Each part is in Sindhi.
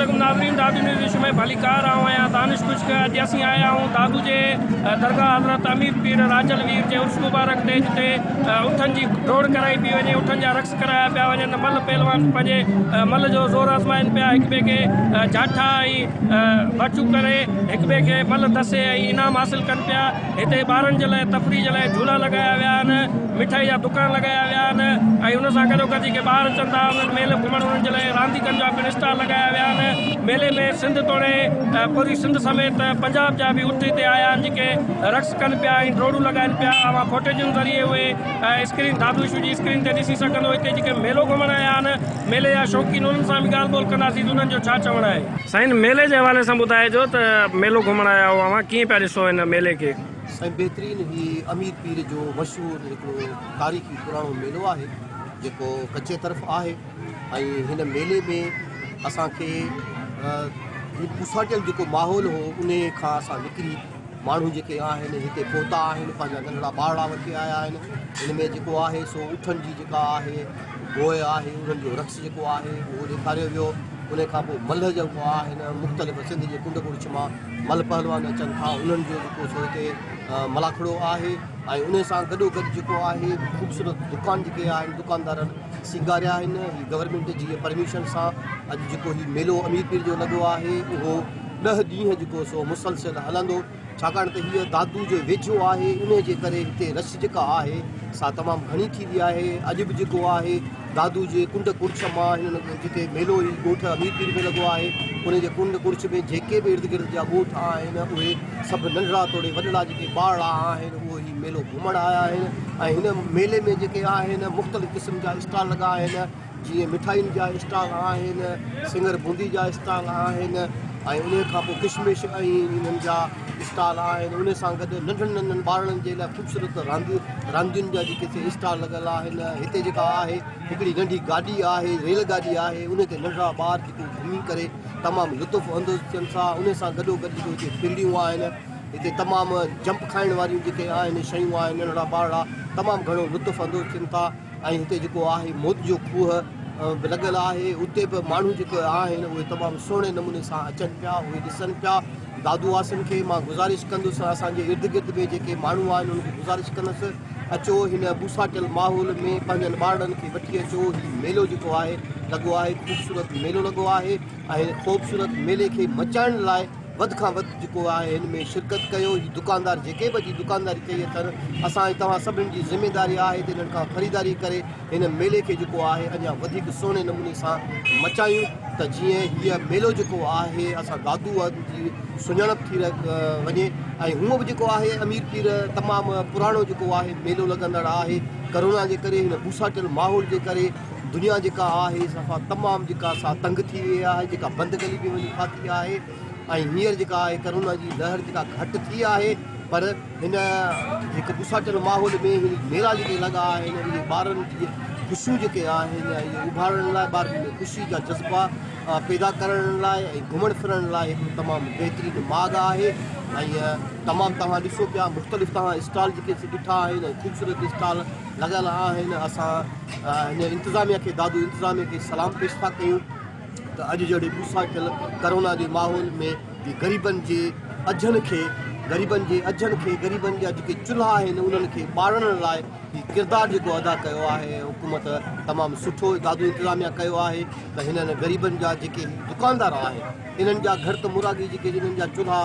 عليڪم ناظرين دادو نيوز ايشو ۾ ڀليڪار آئون آهيان دانش خشڪ اڄ اسين آيا آهيون دادو جي درگاهه حضرت امير پير راجل وير جي عرس مبارڪ تي جتي اٺن جي ڊوڙ ڪرائي پئي وڃي اٺن جا رقص ڪرايا پيا وڃن ملهه پهلوان پنهنجي ملهه جو زور آزمائن پيا هڪ ٻئي کي جاٺا ۽ ڀچون ڪري هڪ ٻئي کي ملهه دسي ۽ انعام حاصل ڪن پيا هتي ٻارن جي لاء تفريح جي لاء جهولا لڳايا ويا آهن، مٺائي جا دڪان لڳايا ويا آهن ۽ ان سان گڏو گڏ جيڪي ٻار اچن ٿا انهن ميلو گهمڻ انهن جي لاء رانديڪن جا پڻ اسٽال لڳايا ويا آهن. ميلي ۾ سنڌ توڙي پوري سنڌ سميت پنجاب جا به اٺ هتي آيا آهن جيڪي رقص ڪن پيا ۽ ڊوڙون لڳائن پيا. اوهان فوٽيجن ذريعي اهي اسڪرين دادو اشو جي اسڪرين تي ڏسي سگهندو. هتي جيڪي ميلو گهمڻ آيا آهن ميلي جا شوقين انهن سان به ڳالهه ٻولهه ڪنداسين ته انهن جو ڇا چوڻ آهي. سائين ميلي جي حوالي سان ٻڌائجو ته ميلو گهمڻ آيا آهيو اوهان ڪيئن پيا ڏسو هن ميلي کي. سائين بهترين هي امير پير جو مشهور هڪڙو تاريخي پراڻو ميلو آهي جيڪو ڪچي طرف آهي ۽ هن ميلي ۾ اسان کي هي پوساٽيل جيڪو ماحول هو انهي کان اسان نڪري ماڻهو جيڪي آهن هتي پهتا آهن پنهنجا ننڍڙا ٻارڙا وٺي آيا آهن هن ۾ جيڪو آهي سو اٺن جي جيڪا آهي گوء آهي انهن جو رقص جيڪو آهي اهو ڏيکاريو ويو ان کان پوء ملهه جيڪو آهن مختلف سنڌ جي ڪنڊ ڪڙڇ مان ملهه پهلوان اچن ٿا انهن جو جيڪو سو هتي ملاکڙو آهي ۽ ان سان گڏو گڏ جيڪو آهي خوبصورت دڪان جيڪي آهن دڪاندارن سينگاريا آهن هي گورنمينٽ جي پرميشن سان اڄ جيڪو هي ميلو امير پير جو لڳو آهي اهو 10 ڏينهن جيڪو سو مسلسل هلندو ڇاڪاڻ ته هيء دادو جي ويجهو آهي انهي جي ڪري هتي رش جيڪا آهي سا تمام گهڻي ٿيندي آهي اڄ به جيڪو آهي دادو جي ڪنڊ ڪڙڇ مان هنن جتي ميلو هي ڳوٺ امير پير ۾ لڳو آهي انهي جي ڪنڊ ڪڙڇ ۾ جيڪي به ارد گرد جا ڳوٺ آهن اهي سڀ ننڍڙا توڙي وڏڙا جيڪي ٻارڙا آهن اهو هي ميلو گهمڻ آيا آهن ۽ هن ميلي ۾ جيڪي آهن مختلف قسم جا اسٽال لڳا آهن جيئن مٺائين جا اسٽال آهن، سڱر بوندي جا اسٽال آهن ۽ انهي کان پوء ڪشمش ۽ انهن جا اسٽال آهن انهي سان گڏ ننڍن ننڍن ٻارڙن جي لاء خوبصورت رانديون راندين جا جيڪي سي اسٽال لڳل آهن هتي جيڪا آهي هڪڙي ننڍي گاڏي آهي ريل گاڏي آهي انهي تي ننڍڙا ٻار جيڪو گهمي ڪري تمام لطف اندوز ٿين ٿا انهي سان گڏو گڏ جيڪو هتي ڦرڙيون آهن هتي تمام جمپ کائڻ واريون جيڪي آهن شيون آهن ننڍڙا ٻارڙا تمام گهڻو لطف اندوز ٿين ٿا. ۽ هتي جيڪو آهي موت جو کوهه به لڳل آهي اتي به ماڻهو جيڪي آهن اهي تمام سهڻي نموني سان اچن پيا اهي ڏسن پيا دادو واسين کي مان گذارش ڪندس اسان جي ارد گرد ۾ جيڪي ماڻهو آهن انهن کي گذارش ڪندس اچو هن ٻوساٽيل ماحول ۾ پنهنجن ٻارڙن کي وٺي اچو هي ميلو جيڪو آهي لڳو آهي خوبصورت ميلو لڳو آهي ۽ خوبصورت ميلي کي مچائڻ لاء وڌ کان وڌ جيڪو آهي هن ۾ شرڪت ڪيو هي دڪاندار جيڪي به اچي دڪانداري ڪئي اٿن اسان ۽ توهان سڀني جي ذميداري آهي ته انهن کان خريداري ڪري هن ميلي کي جيڪو آهي اڃا وڌيڪ سهڻي نموني سان مچايون ته جيئن هيء ميلو جيڪو آهي اسان دادو جي سڃاڻپ ٿي وڃي ۽ هونء به جيڪو آهي امير پير تمام پراڻو جيڪو آهي ميلو لڳندڙ آهي ڪرونا جي ڪري هن ٻوساٽيل ماحول جي ڪري دنيا جيڪا آهي صفا تمام جيڪا سا تنگ ٿي وئي آهي جيڪا بند گلي ۾ وڃي ڦاٿي آهي ۽ هينئر جيڪا آهي ڪرونا جي لهر جيڪا گهٽ ٿي آهي پر هن هڪ ٻوساٽيل ماحول ۾ هي ميلا جيڪي لڳا آهن اهي ٻارن جي خوشيون جيڪي آهن اهي اڀارڻ لاء ٻارن ۾ خوشي جا جذبا پيدا ڪرڻ لاء ۽ گهمڻ ڦرڻ لاء هڪ تمام بهترين ماڳ آهي ۽ تمام توهان ڏسو پيا مختلف توهان اسٽال جيڪي ڏٺا آهن ۽ خوبصورت اسٽال لڳل آهن اسان هن انتظاميه کي دادو انتظاميه کي سلام پيش ٿا ڪيون ته اڄ جهڙي ٻوساٽيل ڪرونا جي ماحول ۾ هي غريبن جي اجهن کي غريبن جي اجهن کي غريبن جا جيڪي چلها آهن انهن کي ٻارڻ لاء هي ڪردار جيڪو ادا ڪيو آهي حڪومت تمام سٺو دادو انتظاميه ڪيو آهي ته هنن غريبن جا جيڪي دڪاندار آهن انهن جا گهر ته مراڳي جيڪي انهن جا چلها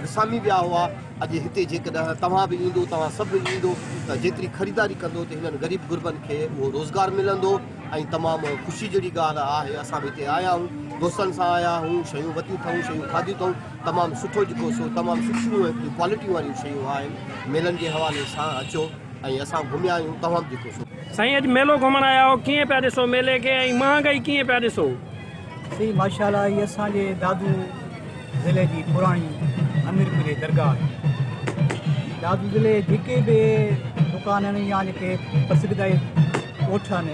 وسامي ويا هئا اڄ هتي جيڪڏهن توهان به ايندو، توهان سڀ به ايندو ته جيتري خريداري ڪندو ته هنن غريب غربن کي اهو روزگار ملندو ۽ تمام خوشي جهڙي ڳالهه آهي اسان به هتي آيا آهيون دوستن سان آيا آهيون شيون ورتيون اٿئون شيون کاڌيون اٿئون تمام سٺو جيڪو سو تمام سٺيون ۽ ڪوالٽيون واريون شيون آهن ميلن جي حوالي سان اچو ۽ اسان گهميا آهيون توهان به جيڪو سو. سائين اڄ ميلو گهمڻ آيا آهيو ڪيئن پيا ڏسو ميلي کي ۽ مهانگائي ڪيئن پيا ڏسو. سائين ماشاء الله هي اسان جي دادو ضلعي جي پراڻي امير پير جي درگاهه آهي. دادو ضلعي جي جيڪي به دڪان آهن يا جيڪي پسگردائي ڳوٺ آهن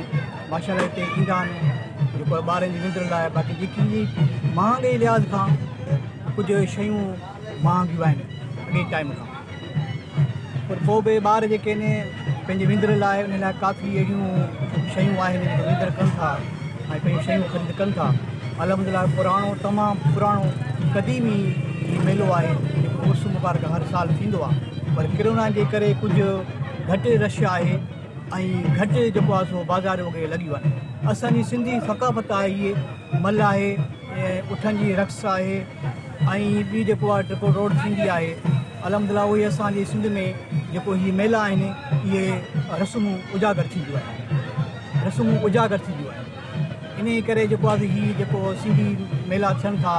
ماشاء الله هتي ايندا آهن جيڪو ٻارن جي وندر لاء باقي جيڪي مهانگي لحاظ کان ڪجهه شيون مهانگيون آهن اڳي ٽائيم کان پر پوء به ٻار جيڪي آهن پنهنجي وندر لاء ان لاء ڪافي اهڙيون شيون آهن جيڪي وندر ڪن ٿا ۽ پنهنجون شيون خريد ڪن ٿا. الحمدلله پراڻو تمام پراڻو قديمي هي ميلو آهي جيڪو عرس مبارڪ هر سال ٿيندو آهي پر ڪرونا جي ڪري ڪجهه گهٽ رش آهي ۽ گهٽ جيڪو آهي سو بازارون وغيره لڳيون آهن. اسان جي سنڌي ثقافت آهي هي مل آهي اٺن جي رقص آهي ۽ ٻي جيڪو آهي ٽڪو روڊ ٿيندي آهي. الحمدلله اهي اسان جي سنڌ ۾ جيڪو هي ميلا آهن اهي رسمون اجاگر ٿينديون آهن رسمون اجاگر ٿينديون آهن انهي ڪري جيڪو آهي هي جيڪو سنڌي ميلا ٿين ٿا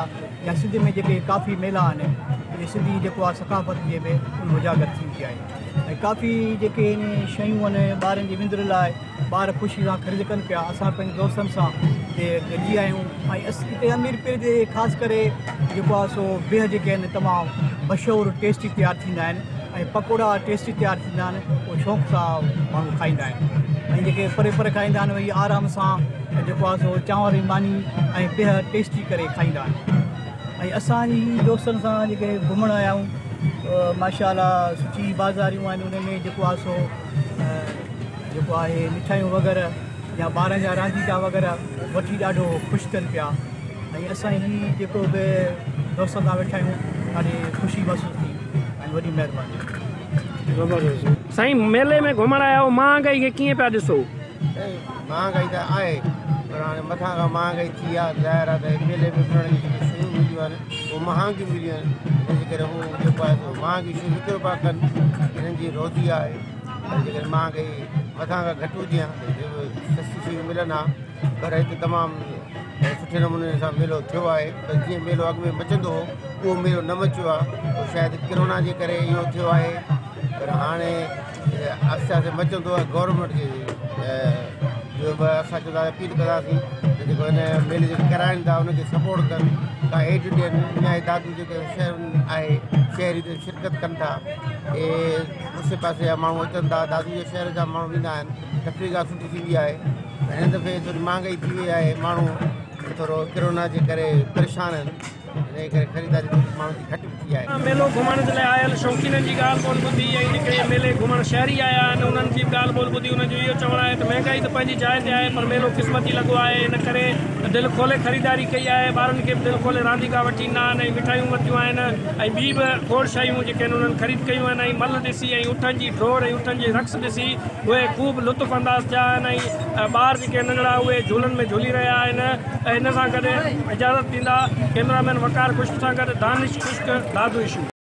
يا سنڌ ۾ جيڪي ڪافي ميلا آهن اهي سنڌي جيڪو آهي ثقافت جي به ان اجاگر ٿيندي آهي ۽ ڪافي جيڪي آهن شيون آهن ٻارن جي وندر لاء ٻار خوشي سان خريد ڪن پيا. اسان پنهنجي دوستن سان هتي گڏجي آيا آهيون ۽ هتي امير پير جي خاص ڪري جيڪو آهي سو بيهه جيڪي آهن تمام مشهور ٽيسٽي تيار ٿيندا آهن ۽ پڪوڙا ٽيسٽي تيار ٿيندا آهن اهو شوق سان ماڻهو کائيندا آهن ۽ جيڪي پري پري کان ايندا آهن اهي آرام سان جيڪو آهي سو چانور جي ماني ۽ بيهه ٽيسٽي ڪري کائيندا آهن ۽ اسان جي دوستن سان جيڪي گهمڻ آيا آهيون ماشاء الله سٺي بازاريون آهن ان ۾ جيڪو آهي سو جيڪو آهي مٺايون وغيره يا ٻارن جا رانديڪا وغيره وٺي ڏاڍو خوش ٿين پيا ۽ اسان هي جيڪو به دوستن سان ويٺا آهيون ڏاڍي خوشي محسوس ٿي ۽ وڏي مهرباني. سائين ميلي ۾ گهمڻ آيا آهيو مهانگائي کي ڪيئن پيا ڏسو؟ سائين مهانگائي ته آهي پر هاڻي مٿان کان مهانگائي ٿي آهي ظاهر آهي ته ميلي ۾ ڦرڻ جون جيڪي شيون مليون آهن اهي مهانگيون مليون آهن ان جي ڪري هو جيڪو آهي سو مهانگيون شيون وڪرو پيا ڪن هنن جي روزي آهي پر جيڪڏهن مهانگائي مٿان کان گهٽ هجي ها ته سستيون شيون ملن ها پر هتي تمام سٺي نموني سان ميلو ٿيو آهي پر جيئن ميلو اڳ ۾ مچندو هو اهو ميلو نه مچيو آهي اهو شايد ڪرونا جي ڪري اهو ٿيو آهي پر هاڻي آهستي آهستي مچندو آهي گورنمينٽ کي جو به اسان چوندا اپيل ڪنداسين ته جيڪو هن ميلي جيڪي ڪرائن ٿا ان کي سپورٽ ڪن ڪا ايڊ ڏين يا دادو جيڪي شهر آهي شهري شرڪت ڪن ٿا اهي اوسي پاسي جا ماڻهو اچن ٿا دادو جي شهر جا ماڻهو ايندا آهن تفريح گاهه سٺي ٿيندي آهي هن دفعي ٿوري مهانگائي ٿي وئي آهي ماڻهو ٿورو ڪرونا جي ڪري پريشان آهن ان جي ڪري خريداري ٿوري ماڻهن جي گهٽ به ٿي آهي. ميلو گهمڻ جي لاء آيل شوقينن جي ڳالهه ٻولهه ٻڌي ۽ جيڪي ميلي گهمڻ شهري آيا آهن انهن جي به ڳالهه ٻولهه ٻڌي انهن جو اهو چوڻ آهي ته مهنگائي ته پنهنجي جاء تي آهي پر ميلو قسمتي لڳو آهي ان ڪري دل کولي خريداري ڪئي آهي ٻارن کي به دل کولي رانديڪا وٺي ڏنا آهن ۽ مٺايون ورتيون آهن ۽ ٻي به کوڙ شيون جيڪي آهن انهن خريد ڪيون آهن ۽ ملهه ڏسي ۽ اٺن جي ڊوڙ ۽ اٺن جي رقص ڏسي اهي خوب لطف انداز ٿيا آهن ۽ ٻار جيڪي ننڍڙا اهي جهولن ۾ جهولي رهيا آهن ۽ ان سان گڏ اجازت ڏيندا ڪئميرا مين وقار خشڪ سان گڏ دانش خشڪ دادو اشو.